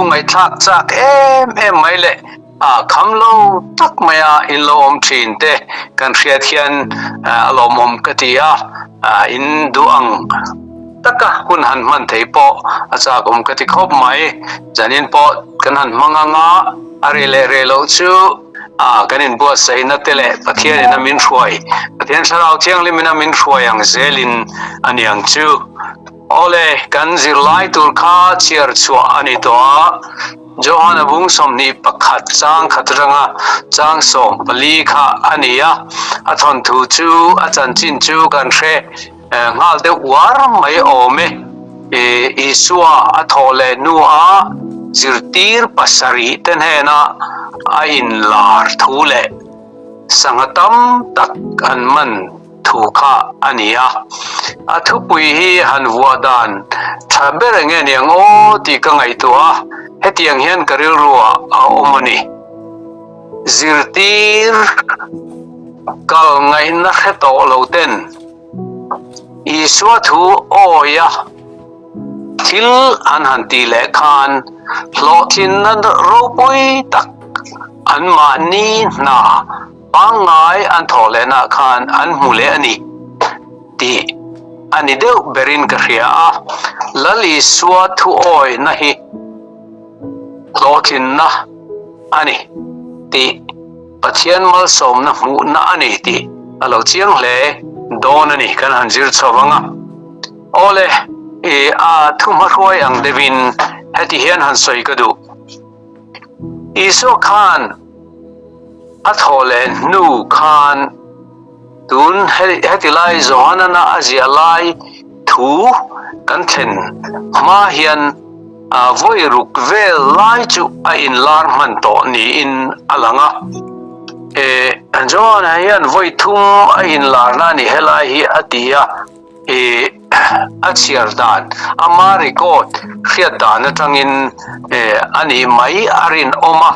ngaihthlak chak em em mai leh a kham lo tak maia in lo awm thin te kan hriat hian a lawmawm ka ti a, in duh ang taka hun han hman thei pawh a chak awm ka ti khawp mai. Zanin pawh kan han hmang anga a reh leh reh loh chu a kan inbuatsaihna te leh Pathianin a min hruai, Pathian Thlarau Thianghlimin a min hruai ang zelin a ni ang chu. Awle, kan zirlai tur kha chhiar chhuah a ni tawh a, Johana bung 21 chang khat atanga chang 14 kha a ni a, a thawnthu chu a chanchin chu kan hre nghal deuh uar mai awm e. Isua a thawh leh hnuah zirtir pasarih te hnena a inlar thu leh sangha tam tak an man thu kha a ni a. A thupui hi han vuah dan tha ber eng nge niang aw tih ka ngaihtuah a, hetiang hian ka rilruah a awm a ni. Zirtir kal ngaihna hre tawh lo ten Isua thu awi a thil an han tih leh khan hlawhtlinna ropui tak anmahni hna pangngai an thawh lehna khan an hmu leh a ni tih a ni deuh berin ka hria a. Lal Isua thu awihna hi hlawhtlinna a ni tih Pathian malsawmna hmuhna a ni tih a lo chiang hle dawn a ni kan han zir chho vang a. Awle, i a thuhmahruai ang deuhin heti hian han sawi ka duh. Isua khan a thawh leh hnu khan tun heti lai Johanana a ziah lai thu kan thlen hma hian vawi ruk vel lai chu a inlar hman tawh niin a lang a. Johana hian vawi thum a inlarna a ni helai hi a ti a. I a chhiar dan, ama record hriat dan atangin a nih mai a rinawm a,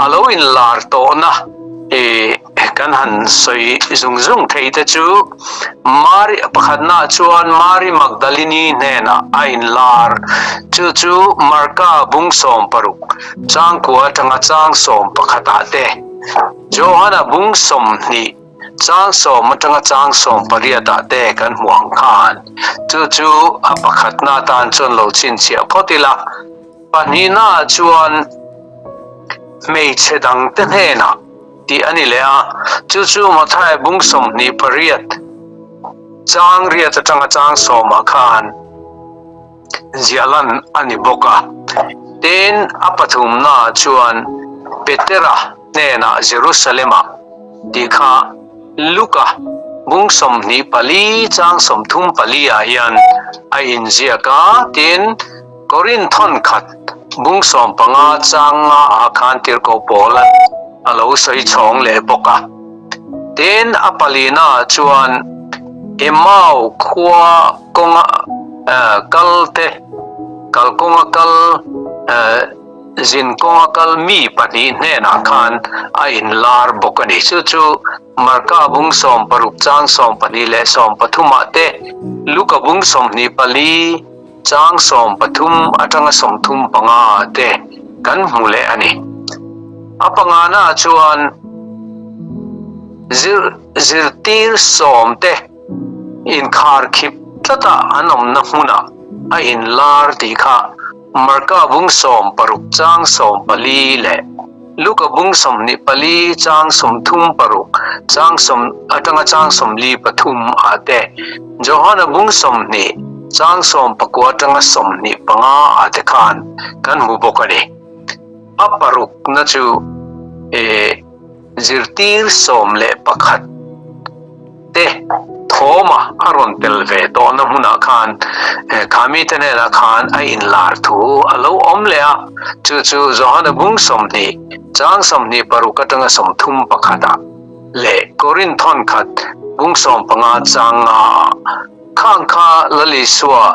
a lo inlar tawhna i kan han sawi zung zung thei te chu Mari pakhatnaah chuan Mari Magdalini hnenah a inlar, chu chu Marka bung 16 changkua atanga chang 11 ah te, Johana bung 20 Chang sawm atanga chang 18 ah te kan hmu ang khan chu chu a pakhatna atan chuan lo chhinchhiah phawt ila, pahnihna ah chuan hmeichhe dang te hnenah tih a ni leh a, chu chu Mathai bung 28 chang riat atanga chang 10 ah khan ziah lan a ni bawk a. Tin, a pathumna ah chuan Petera hnenah Jerusalem ah tih kha Luka bung 24 chang 34 ah hian a inziak a, tin, Korinth thawnkhat bung 15 chang nga ah khan Tirhkoh Paula a lo sawi chhawng leh bawk a. Tin, a palina ah chuan Emau khua kawnga kal te, kalkawnga kal zin kawnga kal mi pahnih hnenah khan a inlar bawk a ni. Chu chu Marka bung 60 chang 12 leh 13 ah te, Luka bung 24 chang 13 atanga 35 ah te kan hmu leh a ni. A pangana chuan zir zirtir sawm te inkharkhip tlata an awmna hmunah a inlar tih kha Marka bung 16 chang 14 leh Luka bung 24 chang 36 chang sawm atanga chang 43 ah te, Johana bung 20 chang 19 atanga 25 ah te khan kan hmu bawk a ni. A parukna chu zirtir 11 te thawma a rawn tel ve tawhna hmunah khan kha mite hnenah khan a inlar thu a lo awm leh a, chu chu Johana bung 20 chang 26 atanga 31 ah leh Korinth thawnkhat bung 15 chang nga ah khang kha Lal Isua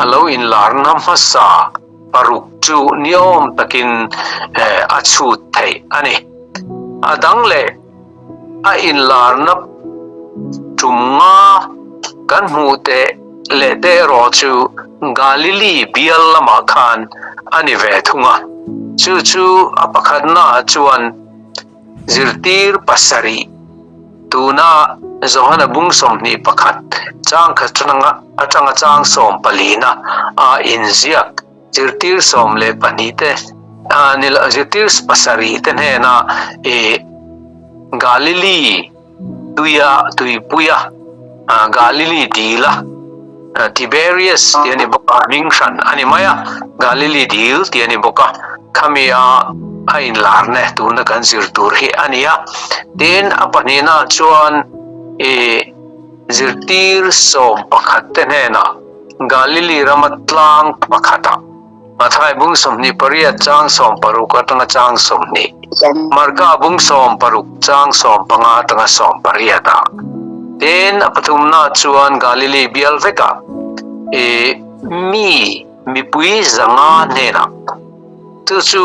a lo inlarna hmasa paruk chu niawm takin a chhut theih a ni. A dang leh a inlarna tum nga kan hmuh teh. leh te erawh chu Galili bial lamah khan a ni ve thung a. Chu chu a pakhatnaah chuan zirtir pasarih tuna Johana bung 21 chang khat atanga chang sawmpalina a inziak Zirtir 12 te ni lo, zirtir pasarih te hnena i Galili tuia tuipuia Galili dila Tiberias tih a ni bawk a, hming hran a ni mai a, Galili dil tih a ni bawk a, khami a a inlarna tuna kan zir tur hi a ni a. Tin, a pahnihna chuan i zirtir 11 te hnenah Galili rama tlang pakhatah Mathai bung 28 chang 60 atanga chang 20, Marka bung 60 chang 15 atanga 18 ah. Tin, a pathumna chuan Galili bial vekah i mi mipui 500 hnenah chu chu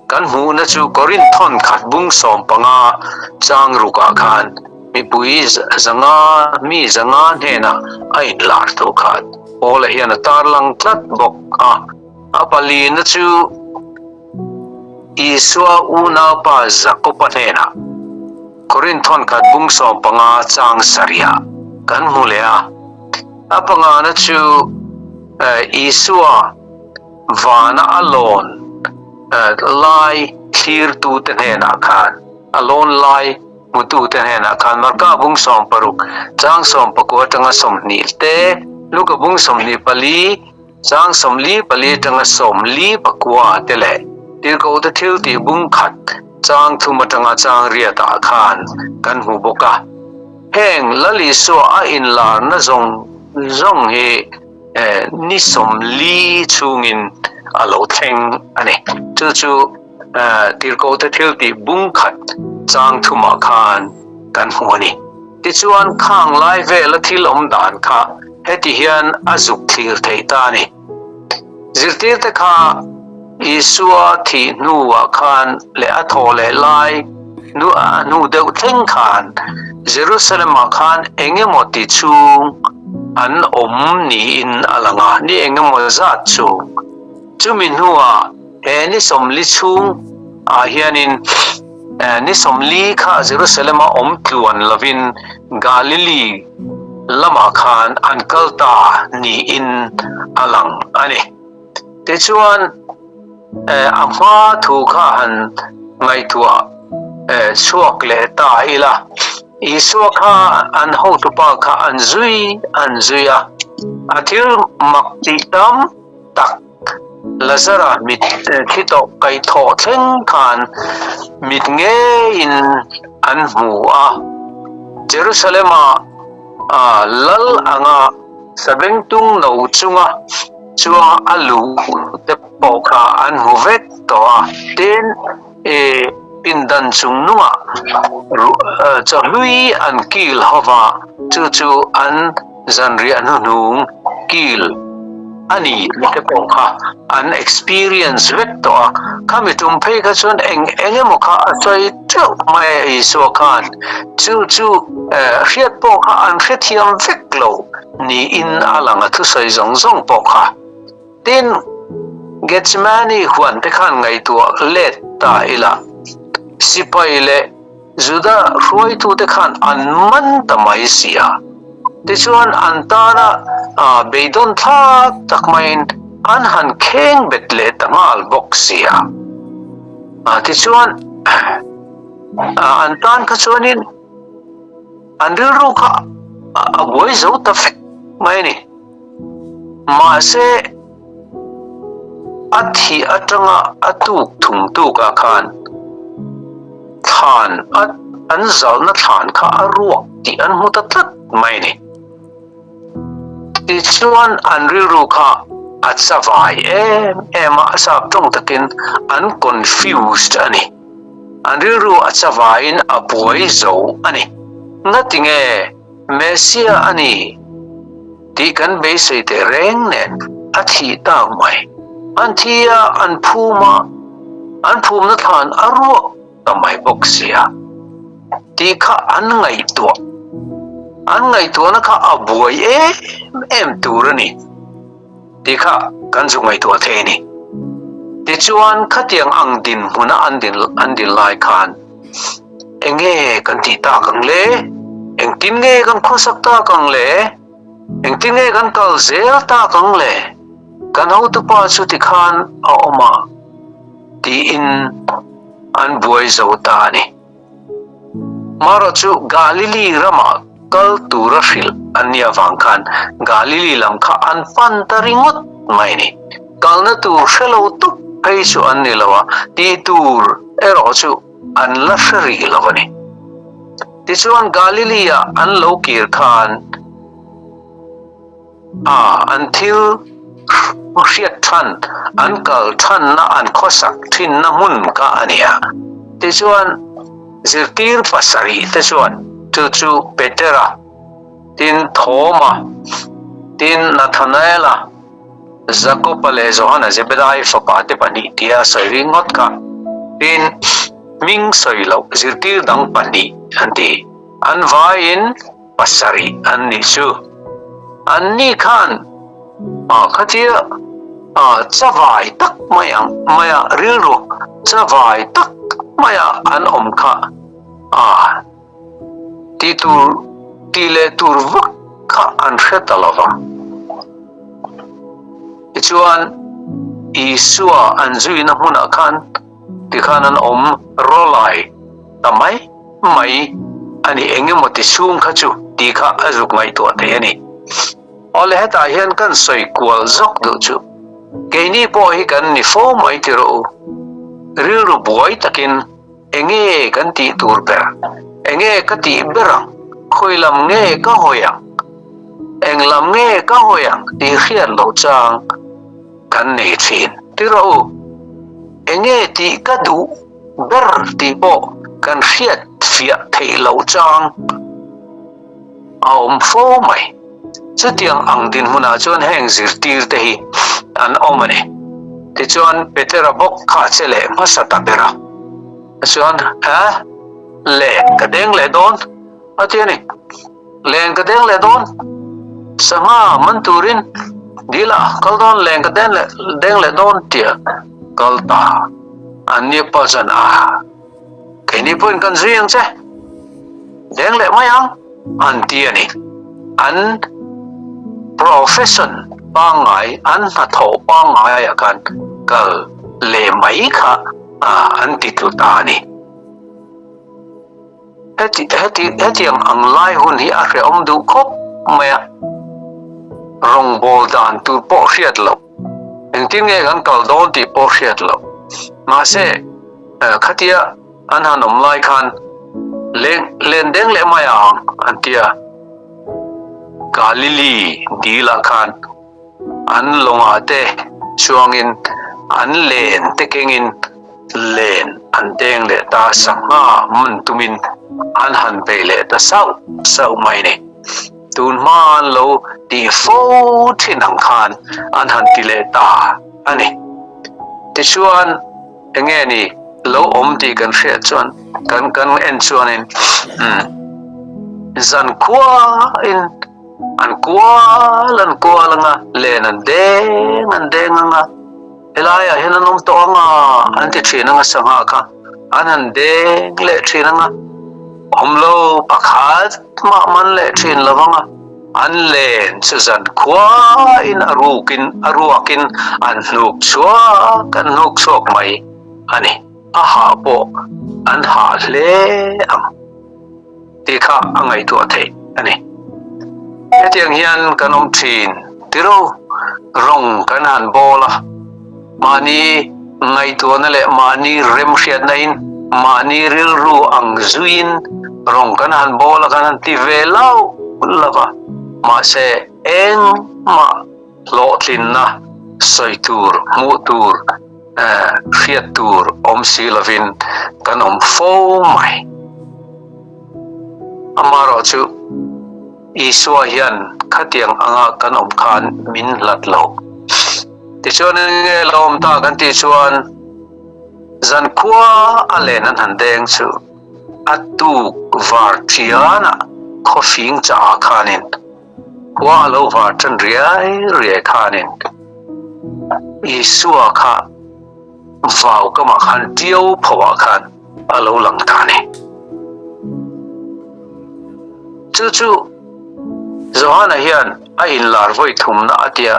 Kan hmuhna chu Korinth thawn khat bung 15 chang rukah khan mipui 500 mi 500 hnenah a inlar thu khan Paula hian a tarlang tlat bawk a. A palina chu Isua unaupa Jakoba hnenah Korinth thawn khat bung 15 chang sarihah kan hmu leh a. A pangana chu Isua Vana a lawn lai thlirtute hnenah khan, a lawn lai hmutute hnenah khan Marka bung 60 chang 19 atanga 20 te, Luka bung 24 chang 44 atanga 49 te leh Tirhkohte thiltih bung khat chang thum atanga chang riatah khan kan hmu bawk a. Heng Lal Isua a inlarna zawng zawng hi Ni 40 chhungin a lo thleng a ni. Chu chu Tirhkohte thiltih bung khat chang thumah khan kan hmu a ni. Tichuan khang lai vela thil awm dan kha heti hian a zuk thlir thei ta a ni. Zirtirte kha Isua thih hnuah khan leh a thawh leh lai hnu deuh thleng khan Jerusalem-ah khan eng emaw ti chhung an awm niin a lang a, ni eng emaw zat chhung. Chumi hnuah he ni 40 chhung ah hianin ni 40 kha Jerusalem-a awm tluan lovin Galili lamah khan an kal ta niin a lang a ni. Tichuan, a hma thu kha han ngaihtuah chhuak leh ta ila, Isua kha an hotupa kha an zui an zui a, a thil mak tih tam tak Lazara mit thi tawh kaihthawh thleng khan mit ngeiin an hmu a. Jerusalem-a lal anga sabengtung no chunga chuang a luh te pawh kha an hmu vek tawh a. Tin, i pindan chung nungah chawhlui an kil ho va, chu chu an zanriah hnuhnung kil a ni te pawh kha an experience vek tawh a. Khami tum phei kha chuan eng eng emaw kha a sawi teuh mai a Isua khan, chu chu hriat pawh kha an hrethiam vek lo niin a lang a thusawi zawng zawng pawh kha. Tin, Gethsemane huan te khan ngaihtuah let ta ila, sipai leh Juda hruaitute khan an man ta mai si a. Tichuan an tana beidawn thlak tak maiin an han kheng bet leh ta nghal bawk si a. Tichuan an tan kha chuanin an rilru kha a buai zo ta vek mai a ni. Mahse, a thih atanga a tuk thum tukah khan thlan a an zalhna thlan kha a ruak tih an hmu ta tlat mai a ni. Tichuan an rilru kha a chavai em em a, a sap tawng takin an confused a ni. An rilru a chavaiin a buai zo a ni. Ngatinge Messia a ni tih kan beisei teh reng nen a thih tak mai. An thi a, an phum a, an phumna thlan a ruak ta mai bawk sia tih kha an ngaihtuah. An ngaihtuahna kha a buai em em tur a ni tih kha kan zu ngaihtuah thei a ni. Tichuan khatiang ang dinhmuna an din an din lai khan enge kan tih tak ang le? Engtin nge kan khawsak tak ang le? Engtin nge kan kal zel tak ang le? Kan hotupa chu tikhan a awm a tiin an buai zo ta a ni. Marawh chu Galili ramah kal tura hrilh an nih avang khan Galili lam kha an pan ta ringawt mai a ni. Kalna tur hre lo tuk phei chu an ni lo a, tih tur erawh chu an la hre rih lo a ni. Tichuan Galili-ah an lo kir khan, A, an thil hriat than, an kal thanna, an khawsak thinna hmun kha a ni a. Tichuan, zirtir pasarih te chuan chu chu Petera, tin Thoma, tin Nathanaela, Jakoba leh Johana Zebedai fapa te pahnih tia sawi ringawt kha, tin hming sawi loh zirtir dang pahnih an ti. An vaiin pasarih an nih chu. Anni khan khatia chavai tak mai ang maia rilru chavai tak maia an awm kha tih tur tih leh tur vak kha an hre ta lo va. Tichuan Isua an zuina hmunah khan tikhan an awm rawlai ta mai mai a ni eng emaw ti chhung kha chu tih kha a zuk ngaihtuah thei a ni. Awle hetah hian kan sawi kual zawk duh chu keini pawh hi kan ni fo mai ti rawh u. Rilru buai takin enge kan tih tur ber, enge ka tih ber ang, khawi lam nge ka hawi ang, eng lam nge ka hawi ang tih hriat loh chang kan nei thin ti rawh u. Enge tih ka duh ber tih pawh kan hriat fiah theih loh chang a awm fo mai. Chutiang ang dinhmunah chuan heng zirtir te hi an awm a ni. Tichuan Petera bawk kha a che leh hmasa ta ber a, chuan, He, len ka deng leh dawn a ti a ni. Len ka deng leh dawn, sangha man turin dil ah kal dawn len ka deng leh deng leh dawn tia kal ta an ni pa zan a keini pawhin kan zui ang che deng leh mai ang an ti a ni. An profession pangngai an hnathawh pangngai ah khan kal leh mai kha an ti tlu ta a ni. Heti heti hetiang ang lai hun hi a hrehawm duh khawp mai a, rawngbâwl dan tur pawh hriat loh, engtin nge kan kal dawn tih pawh hriat loh. Mahse, khatia an han awm lai khan leng len deng leh mai ang an ti a, Galili dilah khan An lawngah te chuangin an len te kengin len an deng leh ta sangha man tumin an han bei leh ta sauh sauh mai ni. Tun hma an lo tih fo thin ang khan an han ti leh ta a ni. Tichuan enge ni lo awm tih kan hriat chuan kan kan en chuanin umm zankhua in An kual an kual anga, len an deng an deng anga, helaiah hian an awm tawh anga an ti thin anga sangha kha an han deng leh thin anga, awm lo pakhat mah man leh thin lo anga, an len chu zan khuain a rukin a ruakin an hnuk chhuak an hnuk chhuak mai a ni. A hah pawh an hah hle ang. tih kha a ngaihtuah theih a ni. Hetiang hian kan awm thin tiro rawng kan han bawl a, mahni ngaihtuahna leh mahni remhriatna in mahni rilru ang zuiin rawng kan han bawl a kan han ti ve lauh lauh a, mahse engmah hlawhtlinna sawi tur hmuh tur hriat tur awm si lovin kan awm fo mai. Amaherawh chu Isua hian khatiang anga kan awm khan min hlat lo. Tichuan enge la awm ta kan tih chuan zankhua a len an han deng chu a tuk var thianah. Khawfing chah ah khanin khua a lo var tan riai riai khanin Isua kha vau kamah khan tiau pho ah khan a lo lang ta a ni. Chu chu Johana hian a inlar vawi thumna a tia,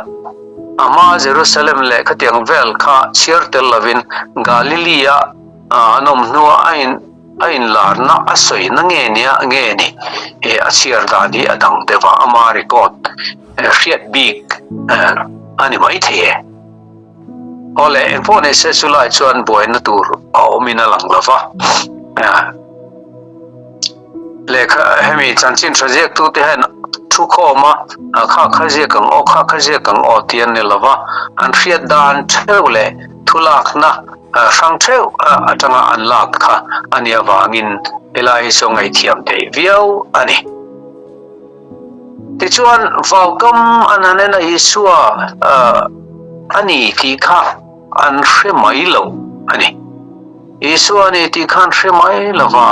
a hma Jerusalem leh khatiang vel kha chhiar tel lovin Galilee-a an awm hnuah a in a inlarna a sawi na nge nia nge ni he a chhiar dan hi a dang deuh a, ama record hriat bik a ni mai thei e. Aw le, engpawh nei se chulai chuan buaina tur a awmin a lang lo va. Lehkha hemi chanchin tha ziaktute hian thu khawm a, kha kha ziak ang aw, kha kha ziak ang aw tih an ni lo va, an hriat dan theuh leh thu lakna hrang theuh atanga an lak kha a nih avangin helai hi chu ngaihthiam theih viau a ni. Tichuan, vaukam an han en a Isua a ni tih kha an hre mai lo a ni. Isua a ni tih khan hre mai lo va,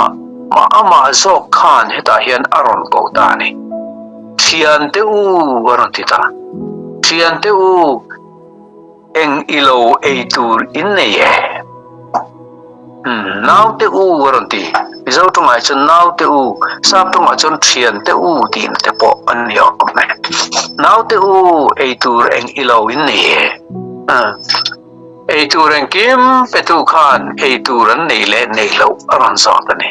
mah amah zawk khan hetah hian a rawn ko ta a ni. Thiante u a rawn ti ta. Thiante u, eng i lo ei tur in nei e? Umm, naute u a rawn ti. Mizo tawngah chuan naute u, sap tawngah chuan thiante u tih te pawh an ni awm e. Naute u, ei tur eng i lo in nei e? Umm. Ei tur engkim petu khan ei tur an nei leh nei loh a rawn zawt a ni.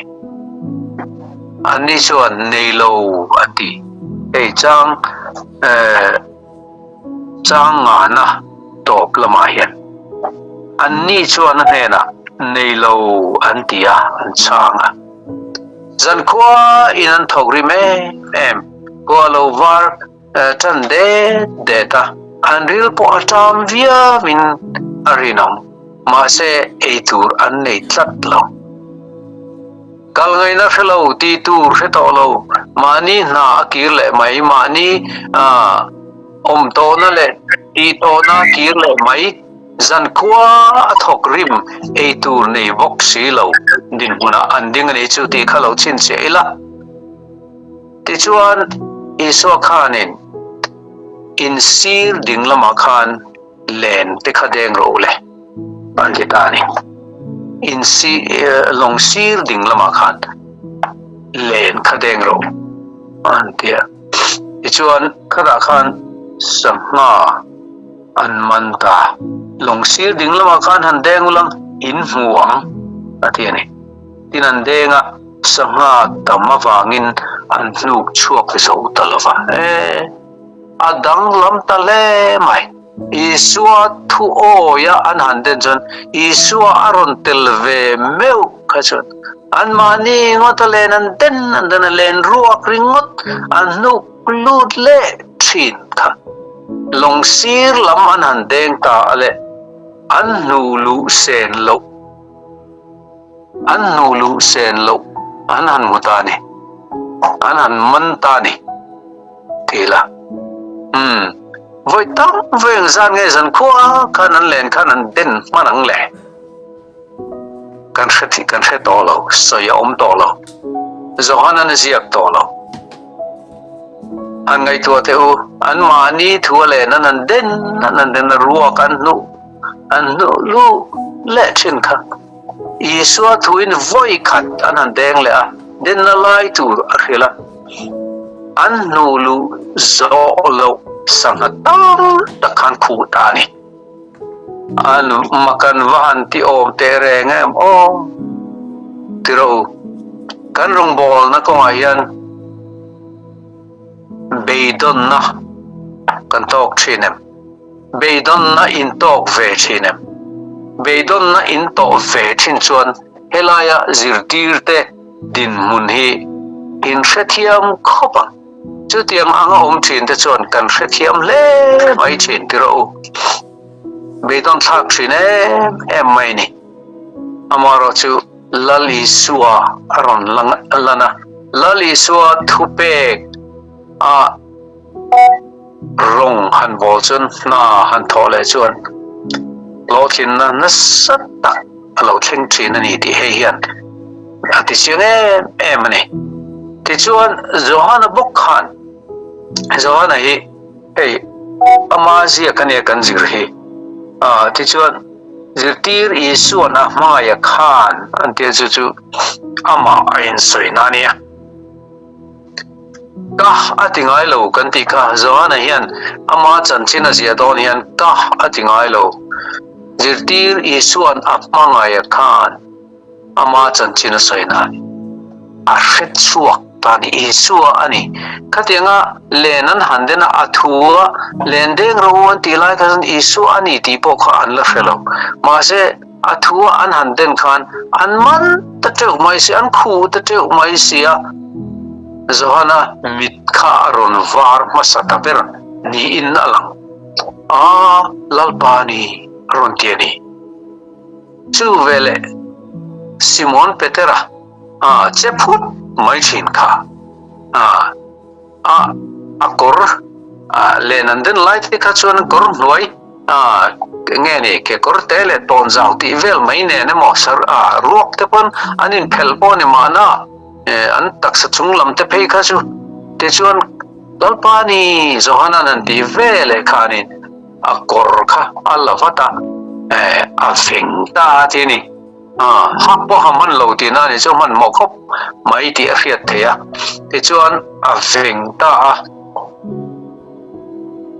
Anni chuan nei lo an ti. Hei chang eh chang ngana tawp lamah hian anni chuan a hnenah nei lo an ti a, an chhang a. Zankhua in an thawk rim em em, khua lo var Ṭan det det a, an ril pawh a ṭam viauin a rinawm, mahse ei tur an nei tlat lo. Kal ngaihna hre lo, tih tur hre tawh lo, mahni hna a kir leh mai, mahni awm tawhna leh tih tawhna a kir leh mai, zankhua a thawk rim ei tur nei bawk si lo dinhmunah an ding a nih chu tih kha lo chhinchhiah ila. Tichuan, Isua khanin, In sir ding lamah khan len te kha deng rawh u le, an ti ta a ni. In si, lawng sir ding lamah khan len kha deng rawh u, an ti a. Tichuan, khatah khan sangha an man ta. Lawng sir ding lamah khan han deng u lang, in hmu ang, a ti a ni. Tin an deng a. Sangha tam avangin an hnuk chhuak zo ta lo va. E, a danglam ta hle mai. Isua thu awia an han den chuan Isua a rawn tel ve meuh kha chuan anmahni ngawta len an den an den a, len ruak ringawt an hnuk lut leh thin kha. Lawng sir lam an han deng ta a le, an hnu luh sen loh. An hnu luh sen loh an han hmu ta a ni. An han man ta a ni ti ila. Umm, vawi tam vawi ang zan nge zan khua khan an len khan an den hman ang le. Kan hre thih kan hre tawh lo, sawi a awm tawh lo. Johan an ziak tawh lo. Han ngaihtuah teh u, an mahni thu a len an han den an han den a ruak an hnuh an hnuh luh leh thin kha. Isua thuin vawi khat an han deng leh a, denna lai tur a hrilh a, an hnu luh zawh loh sangha tam tak khan khuh ta a ni. An makan va han ti awm teh reng em aw? Ti rawh u, kan rawngbawlna kawngah hian beidawnna kan tawk thin em? Beidawnna in tawk ve thin em? Beidawnna in tawh ve thin chuan helaia zirtirte dinhmun hi in hrethiam khawp ang. Chutiang anga awm thin te chuan kan hrethiam hle mai thin ti rawh u. Beidawn thlak thin em em mai ni. Amaherawh chu Lal Isua a rawn lan a, Lal Isua thupek a Rawng han bawl chuan hna han thawh leh chuan hlawhtlinna nasa tak a lo thleng thin a ni tih hei hian a ti chiang em em a ni. Tichuan Johana bawk khan Johana hi hei ama ziak a nia kan zir hi. Tichuan zirtir Isua'n a hmangaih a khan an tia chu chu amah a insawina a nia. Ka a ti ngai lo kan tih kha Johana hian ama chanchin a ziah dawn hian ka a ti ngai lo. Zirtir Isua'n a hmangaih a khan ama chanchin a sawi na a ni. A hre chhuak ta a ni. Isua a ni. Khatianga len an han den a, a thu a len deng ro an tih lai kha chuan Isua a ni tih pawh kha an la hre lo. Mahse, a thu a an han den khan an man ta teuh mai si, an khuh ta teuh mai si a. Johana mit kha a rawn var hmasa ta ber niin a lang. A, Lalpa a ni, a rawn ti a ni. Chu veleh Simon Petera a che phut mai thin kha a a a kawr a len an den lai te kha chuan kawr hnuai a nge ni kekawr te leh tawnzau tih vel mai nen emaw sar a ruak te pawn an inphelh pawh a ni mahna an taksa chung lam te phei kha chu tichuan Lalpa ni Johana'n an tih veleh khanin A kawr kha a la vat a, eh, a feng ta a ti a ni. Ah, hak pawh a hman lo tihna a ni chu, a hmanhmawh khawp mai tih a hriat theih a. Tichuan a veng ta a,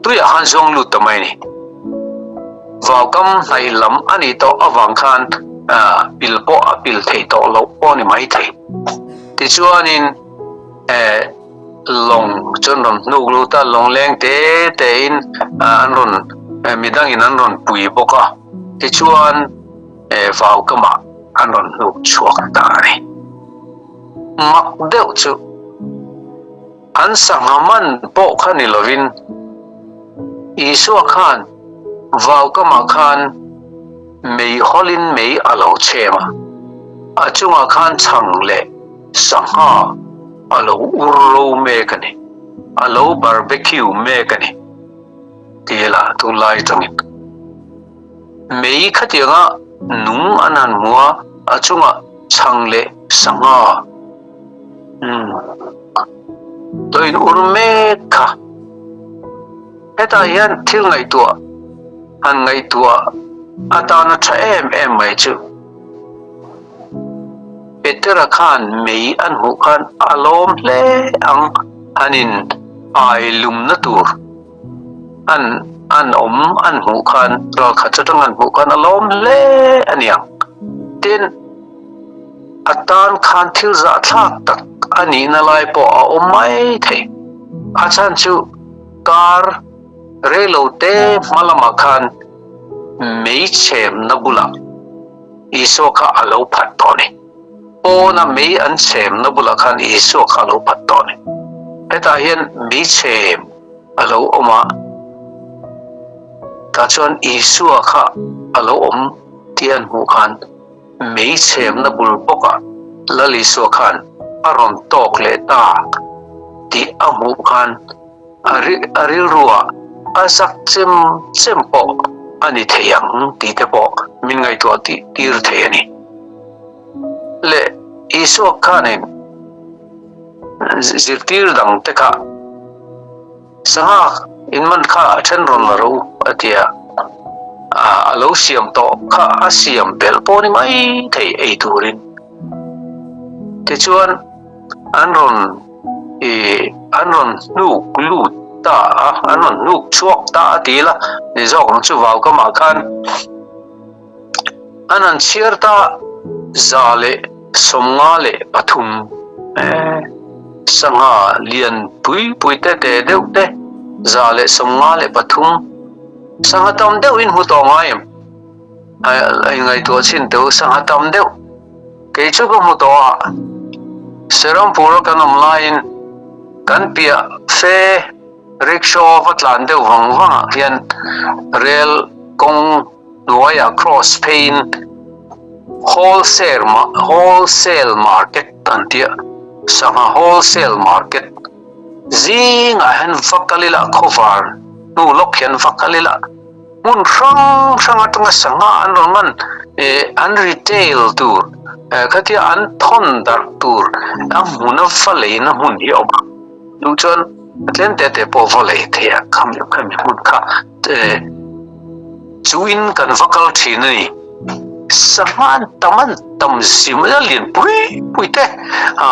tuiah khan zawng lut ta mai a ni. Vaukam hnaih lam a nih tawh avang khan, ah, pil pawh a pil theih tawh loh pawh a ni mai thei. Tichuanin, eh, Lawng chu an rawn hnuk lut a, lawng leng te te in an rawn midang in an rawn pui bawk a, tichuan vau kamah an rawn hnuk chhuak ta a ni. Mak deuh chu an sangha man pawh kha ni lovin Isua khan vau kamah khan mei hawlin mei a lo chhem a, a chungah khan chhang leh Sangha a lo ur ro mek a ni, a lo barbecue mek a ni ti ila tunlai atangin mei khatianga nung an han hmu a, a chungah chhang leh sangha umm lo in ur mek kha. Hetah hian thil ngaihtuah han ngaihtuah atana tha em em mai chu. Petera khan mei an hmuh khan a lawm hle ang, an in ai lumna tur an an awm an hmuh khan ralkhat atang an hmuh khan a lawm hle a niang. Tin, a tan khan thil zahthlak tak a nihna lai pawh a awm mai thei. A chhan chu kar reilo te hma lamah khan mei chhemna bulah Isua kha a lo phat tawh a ni. Pawna mei an chhemna bulah khan Isua kha a lo phat tawh a ni. Hetah hian mei chhem a lo awm a, tah chuan Isua kha a lo awm tih an hmuh khan mei chhemna bul bawkah Lal Isua khan a rawn tawk leh ta tih a hmuh khan A rilruah a zak chem chem pawh a ni thei ang tih te pawh min ngaihtuah tih tir thei a ni. Leh Isua khanin zirtir dang te kha sangha in man kha a then rawn la ro a ti a, a lo siam tawh kha a siam belh pawh ni mai thei ei turin. Tichuan an rawn Ih, an rawn hnuk lut ta a, an rawn hnuk chhuak ta a ti ila, ni zawk ang chu vau kamah khan an han chhiar ta 153 eh, sangha lian pui pui te te deuh te 153 sangha tam deuh in hmu tawh ngai em? A inngaihtuah chin teuh sangha tam deuh. Kei chu ka hmu tawh a, Serampur a kan awm laiin kan piah fe rickshaw va tlan deuh vang vang ah hian rel kawng hnuaiah cross pheiin wholesale wholesale market an tia sangha wholesale market zingah hian va kal ila khawvar hnu lawk hian va kal ila. Hmun hrang hrang atanga sangha an rawn man an retail tur khatia an thawn darh tur a hmuna va leina hmun hi a awm a, duh chuan a tlem te te pawh va lei thei a khami khami hmun kha chu in kan va kal thin a ni. Sangha an tam an tam zim a lian pui pui te a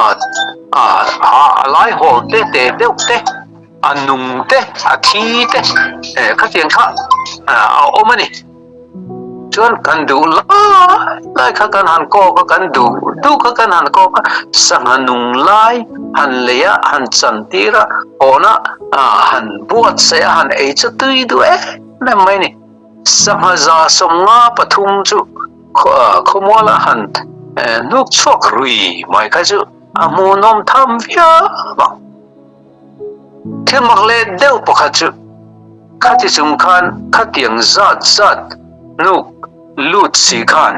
a lai hawl te te deuh te. A nung te, a thi te, khatiang kha a awm a ni. Chuan kan duh lai lai kha kan han kawk a, kan duh duh kha kan han kawk a, sangha nung lai han lei a, han chan tir a, hawna han buatsaih a, han ei chu tui duh em em mai a ni. Sangha 153 chu khawmuala han hnuk chhuak rui mai kha chu a hmuhnawm tham viau ang. Thil mak leh deuh pakhat chu khati chung khan khatiang zat zat hnuk lut si khan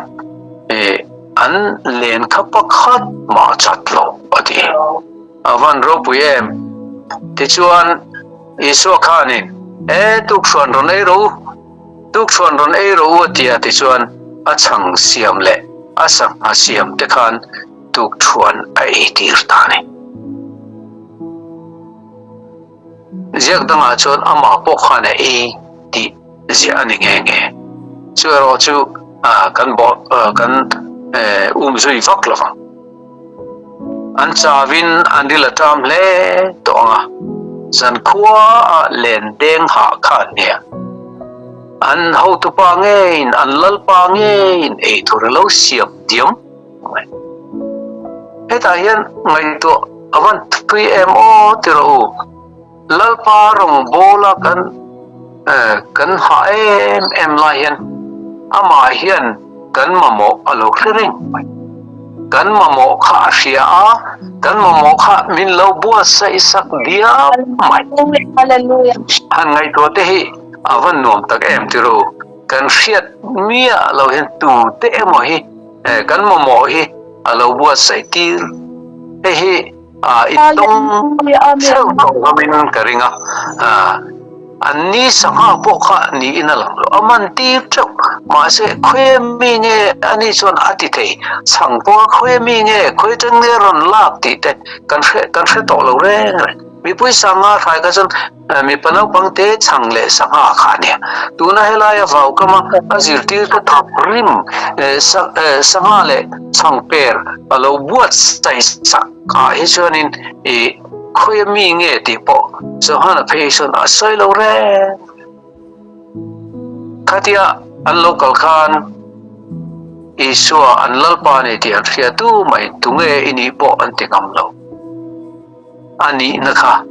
an len kha pakhat mah chat lo a ti. A van ropui em? Tichuan Isua khanin, E tukhruan rawn ei rawh u, tukhruan rawn ei rawh u a ti a, tichuan a chhang siam leh a sangha siam te khan tukthuan a eitir ta a ni. Ziak dangah chuan amah pawh khan a ei tih ziah a ni nghe nghe. Chu erawh chu kan bawh kan um zui vak lo vang. An chauin an ril a ṭam hle tawh ang a, zankhuaah len deng hah kha an nia. An hotupa ngeiin, an lalpa ngeiin eitur a lo siam diam. Hetah hian ngaihtuah a van thui em aw ti rawh u. Lalpa rawngbawla kan kan hah em em lai hian amah hian kan mamawh a lo hre reng mai. Kan mamawh kha a hria a, kan mamawh kha min lo buatsaih sak diam mai. Han ngaihtuah te hi a van nuam tak em ti rawh u. Kan hriat miah lo hian tute emaw hi kan mamawh hi a lo buatsaih tir. Hei hi i tawng theuh tawh ngamin ka ring a, an ni sangha pawh kha niin a lang lo. A man tir theuh, mahse khawi mi nge a ni chuan a ti thei, chhang pawha khawi mi nge, khawi atang nge rawn lak tih te kan hre kan hre tawh lo reng reng. Mipui sangha hrai kha chuan Mipa naupang te chhang leh sangha kha a nia. Tuna helaia vaukama a zirtirte thawk rim sangha leh chhang per a lo buatsaih sak ah hi chuanin i khawia mi nge tih pawh Johana phei hi chuan a sawi lo reng. Khatia an lo kal khan Isua an Lalpa a ni tih an hria tu mai tunge i nih pawh an ti ngam lo. A nihna kha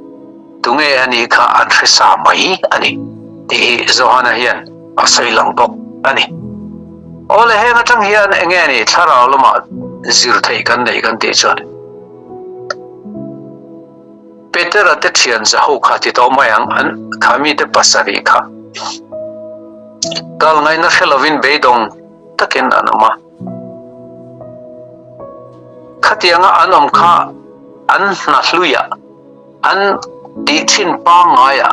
tunge a nih kha an hre sa mai a ni tih hi Johana hian a sawi lang bawk a ni. Awle heng atang hian enge a nih thlarau lamah zir theih kan neih kan tih chuan Petera te thian zaho kha ti tawh mai ang an kha mite pasarih kha kal ngaihna hre lovin beidawng takin an awm a. Khatianga an awm kha an hna hluiah, an tih thin pangngaiah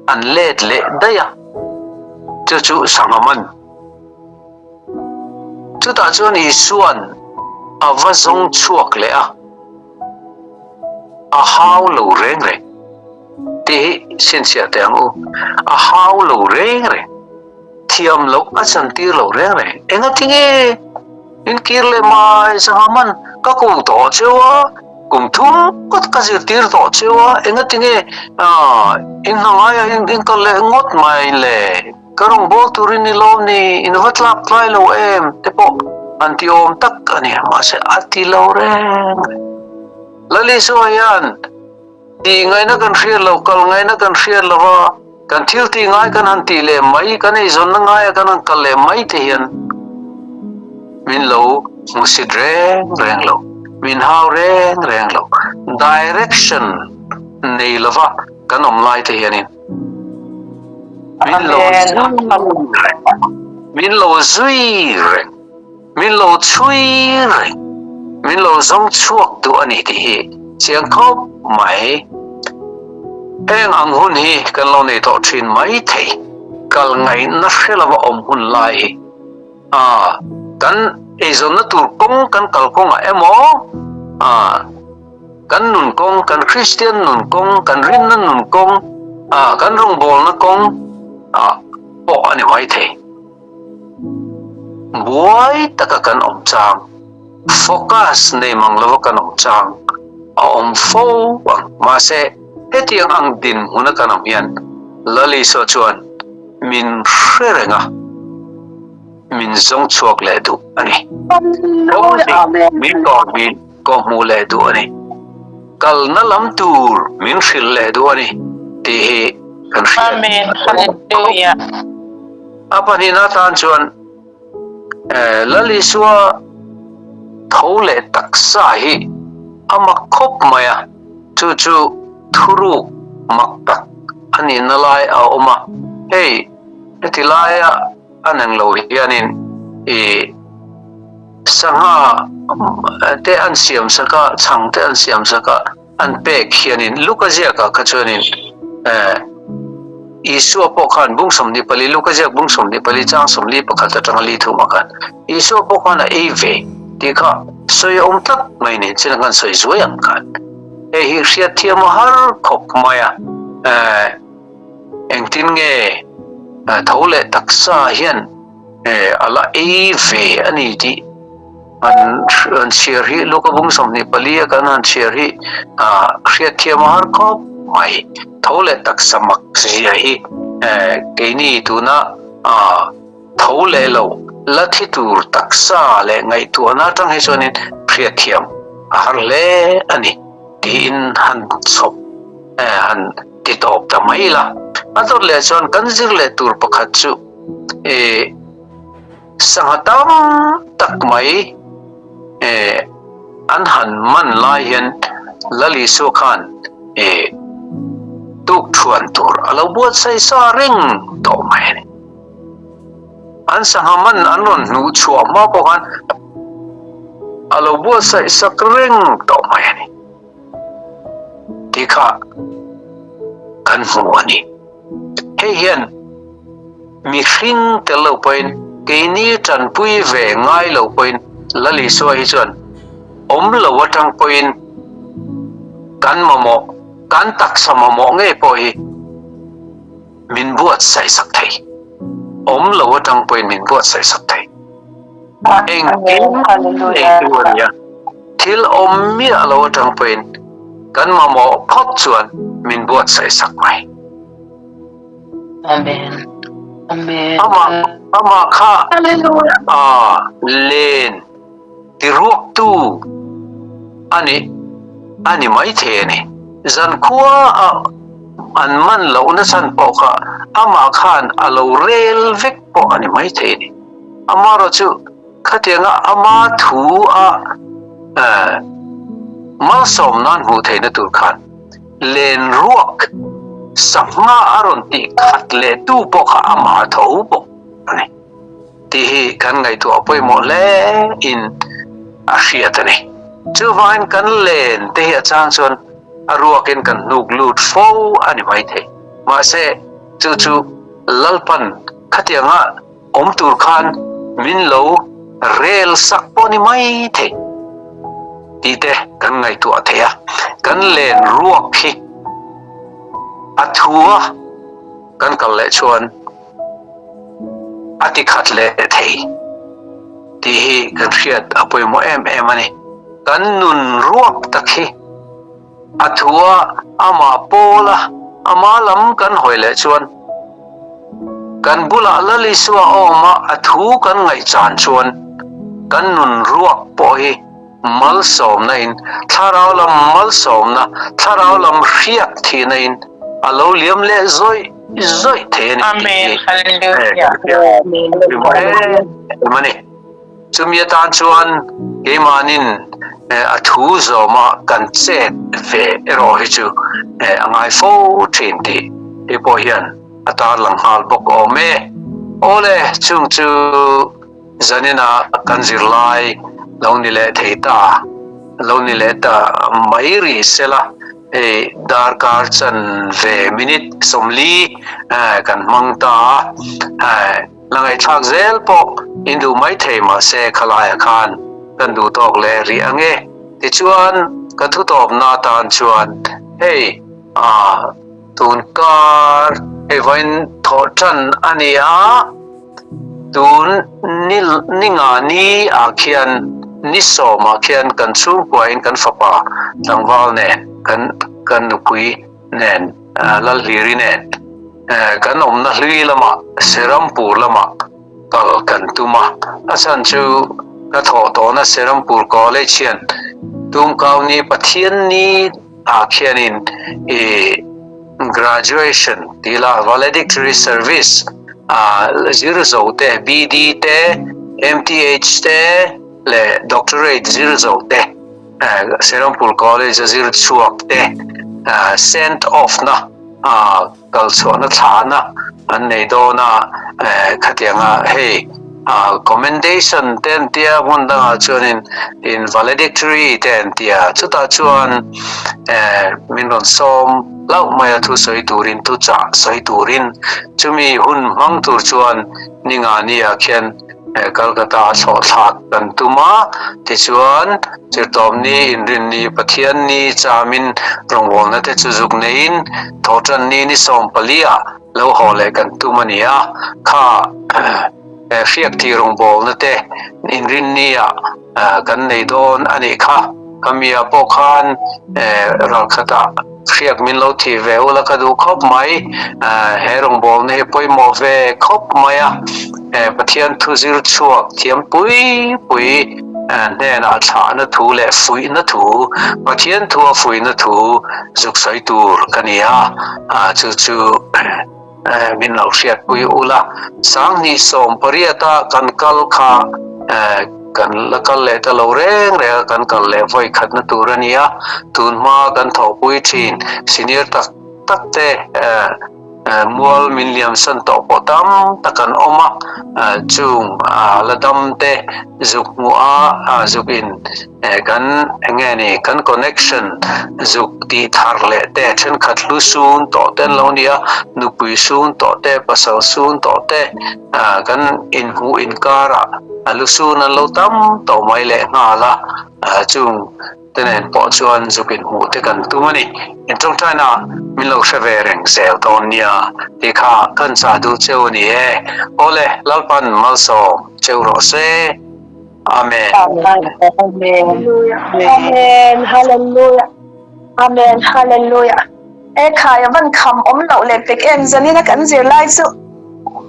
an let leh daih a, chu chu sangha man. Chutah chuan Isua'n a va zawng chhuak leh a, a hau lo reng reng tih hi chhinchhiah teh ang u, a hau lo reng reng. Thiam loh a chantir lo reng reng. Engati nge in kir leh mai sangha man ka ko tawh cheu a, kum thum ngawt ka zirtir tawh cheu a, engati nge in hna ngaia in kal leh ngawt mai le? Ka rawngbâwl turin i lawm ni, in va tlak tlai lo em? te pawh an ti awm tak a ni. Mahse a ti lo reng reng. Lalisua hian Tih ngaihna kan hriat lo, kal ngaihna kan hriat lo va, kan thil tih ngai kan han tih leh mai, kan eizawnna ngaia kan han kal leh mai te hian min lo hmusit reng reng lo, min hau reng reng lo. Direction nei lova kan awm lai te hianin min lo zui reng, min lo zui reng. Min lo chhui reng, min lo zawng chhuak duh a ni tih hi chiang khawp mai. Heng ang hun hi kan lo nei tawh thin mai thei. Ka. Kal ngaihna hre lova awm hun lai hi a kan eizawnna tur kawng kan kal kawngah emaw a kan nun kawng, kan Kristian nun kawng, kan rinna nun kawng, a kan rawngbawlna kawng ah pawh a ni mai thei. Buai taka kan awm chang, focus nei mang lova kan awm chang a awm fo ang. Mahse, hetiang ang dinhmuna kan awm hian Lal Isua chuan min hre reng a, min zawng chhuak leh duh a ni. Kawng dik min kawhhmuh kawhhmuh leh duh a ni. Kalna lam tur min hrilh leh duh a ni tih hi kan hriat. Amen. Hallelujah. A pahnihna atan chuan Lal Isua tho leh taksa hi a mak khawp mai a, chu chu thuruk mak tak a nihna lai a awm a. Hei heti laia a neng lo hianin i sangha te an siam sak a, chhang te an siam sak a, an pek hianin Luka ziakah kha chuanin Isua pawh khan bung 24 Luka ziak bung 24 chang 41 atanga li thumah khan Isua pawh khan a ei ve tih kha sawi a awm tlat mai ni chin khan sawi zuai ang khan hei hi hriatthiam a har khawp mai a engtin nge tho leh taksa hian a la ei ve a ni tih an han chhiar hi Luka bung 24 a kan han chhiar hi hriatthiam a har khawp mai. Tho leh taksa mak zia hi keini tuna tho leh lo la thi tur taksa leh ngaihtuahna atang hi chuanin hriatthiam a har hle a ni tiin han chhawp han ti tawp ta mai la. A dawt leh chuan kan zir leh tur pakhat chu Sangha tam tak mai an han man lai hian Lal Isua khan tuk thuan tur a lo buatsaih sa reng tawh mai a ni. An sangha man an rawn hnuh chhuah hma pawh khan a lo buatsaih sak reng tawh mai a ni tih kha kan hmu a ni. Hei hian mihring tel lo pawhin keini tanpui ve ngai lo pawhin Lal Isua hi chuan awm lo atang pawhin kan mamawh, kan taksa mamawh ngei pawh hi min buatsaih sak thei. Awm lo atang pawhin min buatsaih sak thei. Engkim eitu a nia. Thil awm miah lo atang pawhin kan mamawh phawt chuan min buatsaih sak mai. Amen. Amen. Amah amah kha Hallelujah. a len tiruaktu a ni a ni mai thei a ni. Zankhua a an man lohna chhan pawh kha amah khan a lo rel vek pawh a ni mai thei a ni. Amaherawhchu Khatianga ama thu a malsawm nan hmuh theihna tur khan len ruak sangha a rawn tih khat leh tu pawh kha ama tho bawk a ni tih hi kan ngaihtuah pawimawh hle in a hriat a ni. Chuvangin kan len te hi a chang chuan a ruakin kan hnuk lut fo a ni maithei. Mahse chu chu Lalpan khatianga Awm tur khan min lo rel sak pawh ni mai thei tih te kan ngaihtuah thei a, kan len ruak hi a thu a kan kal leh chuan a ti khat leh thei tih hi kan hriat a pawimawh em em a ni. Kan nun ruak tak hi. A thu a, amah pawl a, ama lam kan hawi leh chuan kan bulah Lal Isua a awm a, a thu kan ngaihchan chuan kan nun ruak pawh hi malsawmna in, thlarau lam malsawmna, thlarau lam hriak thihna in a lo liam leh zawih zawih thei a ni tih hi kan hriat em a ni. Chumi atan chuan keimahnin a thu zawma kan chet ve erawh hi chu a ngai fo thin tih hei pawh hian a tarlang nghal bawk awm e. Awle, chung chu zanina kan zirlai lo ni leh thei ta, lo ni leh ta mai rih sela. Hei darkar chanve minute 40 kan hmang ta a, la ngaihthlak zel pawh in duh mai thei mahse khalaiah khan kan duh tawk leh rih ang e. Tichuan ka thutawpna atan chuan hei tun kar hei vawiin thawh tan a ni a. Tun ni ni nga ni ah khian ni sawm ah khian kan chhungkua in kan fapa tlangval nen kan kan nupui nen Lalhliri nen kan awmna hlui lamah Serampur lamah kal kan tum a, a chhan chu ka thawh tawhna Serampur College hian Tumkau ni Pathian ni ah khianin i graduation tih la valedictory service ah zir zo te BD te MTH te leh doctorate zir zo te Serampur College a zir chhuak te send off na ah kal chhuahna thlahna an nei dawn a, khatianga hei commendation te an tia hmun dangah chuanin in valedictory te an tia chutah chuan min rawn sawm hlauh mai a thusawi turin thuchah sawi turin chumi hun hmang tur chuan ni nga nia khian Calcutta a thlawh thlak kan tum a, tichuan Chirtawmni, Inrinni, Pathianni chamin rawngbawlna te chu zuk neiin Thawhtanni ni 14 ah lo haw leh kan tum a ni a, kha hriakthih rawngbawlna te Inrinni ah kan nei dawn a nih kha. Khamia pawh khan ralkhatah hriak min lo thih ve ula ka duh khawp mai. He rawngbawlna hi pawimawh ve khawp mai a, Pathian thu zir chhuak thiam pui pui hnenah thlahna thu leh fuihna thu, Pathian thua fuihna thu zuk sawi tur ka ni a, chu chu min lo hriatpui ula. 2018 kan kal kha kan la kal leh ta lo reng reng a, kan kal leh vawi khatna tur a ni a, tun hma kan thawhpui thin senior tak tak te mual min liamsan tawh pawh tam tak an awm a, chung la dam te zuk hmuh a zuk in Kan enge ni kan connection zuk tih thar leh te thenkhat hlu sun tawh te an lo ni a, nupui sun tawh te, pasal sun tawh te kan inhmuh inkarah a lu sun an lo tam tawh mai leh nghal a, chung te nen pawh chuan zuk inhmuh te kan tum a ni. In tawngtaina min lo hre ve reng zel dawn nia tih kha kan chah duh cheu a ni e. Awle, Lalpan malsawm cheu rawh se. Amen. Amen. Amen. Hallelujah. Amen. Hallelujah. E khai avan kham om loh leh pek em zanina kan zir lai chu.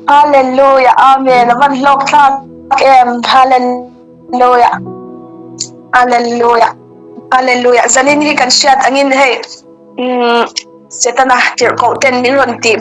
Hallelujah. Amen. Avan hlawk thlak em. Hallelujah. Hallelujah. Hallelujah. Zanin hi kan hriat angin hei um setana tirhkoh ten min rawn tih.